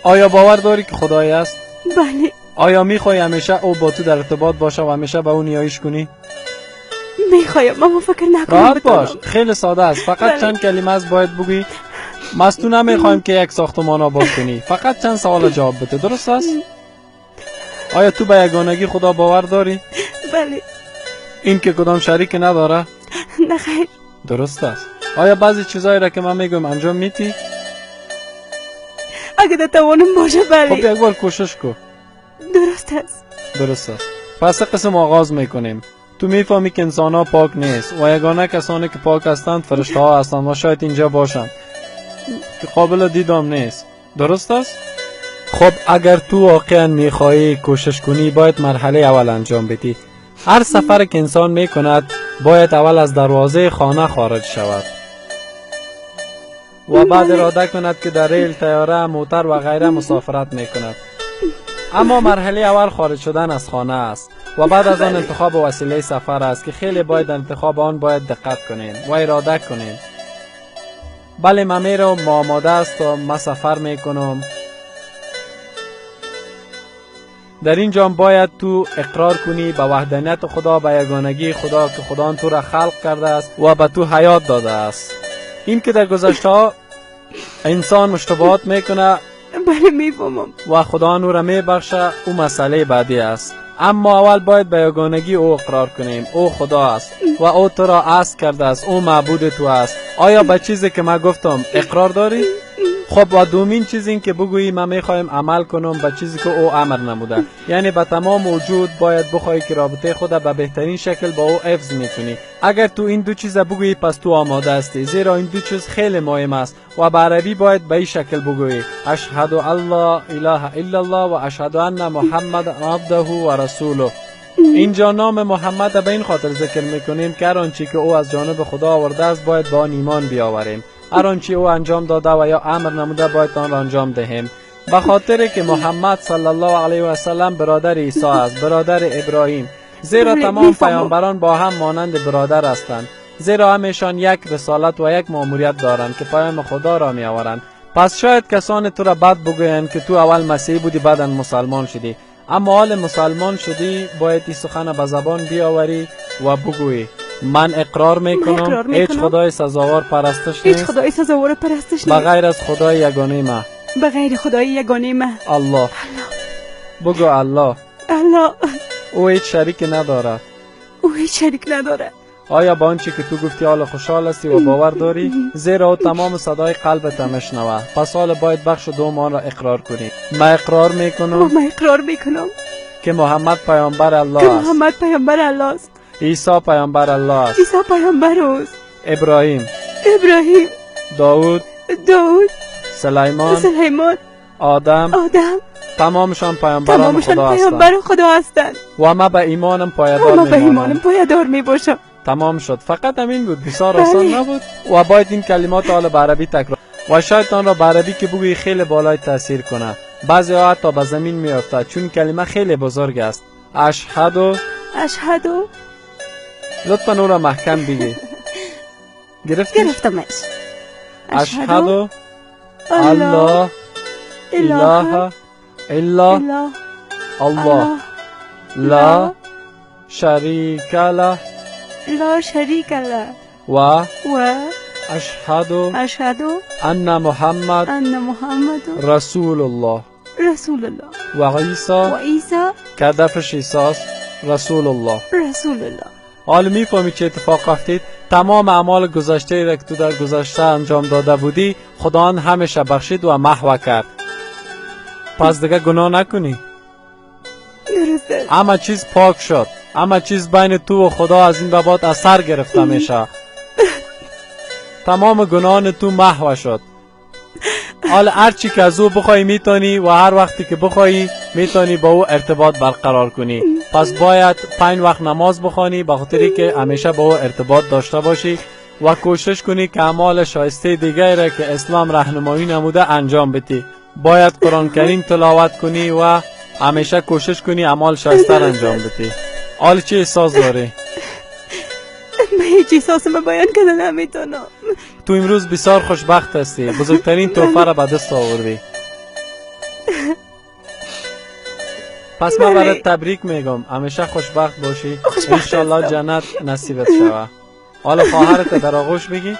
آیا باور داری که خدایی است؟ بله. آیا میخوای همیشه او با تو در ارتباط باشه و همیشه به او نیایش کنی؟ میخوایم، اما فکر نکنم. راحت باش، خیلی ساده است. فقط بله. چند کلمه است باید بگویی. ما از تو نمیخوایم که یک ساختمان آباد کنی، فقط چند سوال جواب بده. درست است؟ آیا تو به یگانگی خدا باور داری؟ بله. این که کدام شریک نداره؟ نه خیر. درست است. آیا بعضی چیزایی را که من میگم انجام میتی؟ اگه در توانم باشه بله. خب یک بار کوشش کو. درست است. درست است. پس قسم آغاز میکنیم. تو میفهمی که انسان ها پاک نیست و یگانه کسانی که پاک هستند فرشته ها هستند و شاید اینجا باشند که قابل دیدام نیست. درست است؟ خب اگر تو واقعا میخوایی کوشش کنی باید مرحله اول انجام بدی. هر سفر که انسان میکند باید اول از دروازه خانه خارج شود و بعد اراده کند که در ریل، طیاره، موتر و غیره مسافرت میکند. اما مرحله اول خارج شدن از خانه است و بعد از آن انتخاب وسیله سفر است که خیلی باید انتخاب آن باید دقت کنیم و اراده کنیم. بله من میرم، ما آماده است و من سفر میکنم. در اینجا باید تو اقرار کنی به وحدانیت خدا، به یگانگی خدا که خدا تو را خلق کرده است و به تو حیات داده است. این که در گذشته انسان مشتبهات میکنه، بله میفهمم، و خدا او را میبخشه، او مسئله بعدی است. اما اول باید به یگانگی او اقرار کنیم. او خدا است و او تو را اصل کرده است، او معبود تو است. آیا به چیزی که من گفتم اقرار داری؟ خب و دومین چیز این که بگویی من میخوایم عمل کنم به چیزی که او امر نموده، یعنی به تمام وجود باید بخوای که رابطه خود به بهترین شکل با او حفظ میکنی. اگر تو این دو چیز بگویی پس تو آماده هستی، زیرا این دو چیز خیلی مهم است و به عربی باید به این شکل بگویی: اشهد ان لا اله الا الله و اشهد ان محمد عبده و رسوله. اینجا نام محمد به این خاطر ذکر میکنیم که هر آنچه که او از جانب خدا آورده است باید به آن ایمان بیاوریم. هر آنچه او انجام داده و یا امر نموده باید آن را انجام دهیم، به خاطر که محمد صلی الله علیه و سلم برادر عیسی است، برادر ابراهیم، زیرا تمام پیامبران با هم مانند برادر هستند، زیرا همیشان یک رسالت و یک ماموریت دارند که پیام خدا را می آورند. پس شاید کسان تو را بد بگویند که تو اول مسیحی بودی بعدا مسلمان شدی، اما حال مسلمان شدی باید این سخن به زبان بیاوری و بگویی: من اقرار میکنم هیچ خدای سزاوار پرستش نیست، هیچ خدای سزاوار پرستش نیست به غیر از خدای یگانه ما، به غیر خدای یگانه ما، الله. الله. بگو الله. الله. او هیچ شریک ندارد. او هیچ شریک ندارد. آیا با آنچه که تو گفتی حال خوشحال هستی و باور داری؟ زیرا او تمام صدای قلبت میشنود. پس حال باید بخش دوم آن را اقرار کنی. من اقرار میکنم، من اقرار میکنم که محمد پیامبر الله که است، محمد پیامبر الله است، عیسی پیامبر الله است، عیسی پیامبر است، ابراهیم، ابراهیم، داود، داود، سلیمان، سلیمان، آدم، آدم، تمامشان پیامبران خدا هستند، پیامبر خدا هستند و ما به ایمانم پایدار میمانم، به ایمانم پایدار میباشم. تمام شد. فقط همین بود، بسیار آسان نبود و باید این کلمات حالا به عربی تکرار و شاید آن را به عربی که بگویی خیلی بالای تاثیر کنه. بعضی ها حتی به زمین میافتد چون کلمه خیلی بزرگ است. اشهد، اشهد. لطفا او را محکم بگی. گرفتی؟ گرفتمش. اشهد الله اله الا الله لا شریک له، لا شریک له، و اشهد، اشهد ان محمد، ان محمد رسول الله، رسول الله، و عیسی، و عیسی که هدفش عیسی است، رسول الله، رسول الله. حالا میفهمی چه اتفاق افتید؟ تمام اعمال گذشته را که تو در گذشته انجام داده بودی خدا آن همیشه بخشید و محو کرد. پس دیگه گناه نکنی. درسته. همه چیز پاک شد، همه چیز بین تو و خدا از این به بعد اثر گرفته میشه. تمام گناهان تو محو شد. حالا هر چی که از او بخوای میتونی و هر وقتی که بخوای میتونی با او ارتباط برقرار کنی. پس باید 5 وقت نماز بخوانی به خاطری که همیشه با او ارتباط داشته باشی و کوشش کنی که اعمال شایسته دیگری را که اسلام راهنمایی نموده انجام بدی. باید قرآن کریم تلاوت کنی و همیشه کوشش کنی اعمال شایسته را انجام بدی. حال چه احساس داری؟ من هیچ احساس من بیان کردن نمیتونم. تو امروز بسیار خوشبخت هستی، بزرگترین تحفه را به دست آوردی. پس من برات تبریک میگم، همیشه خوشبخت باشی، انشالله جنت نصیبت شوه. حالا خواهرت در آغوش بگی.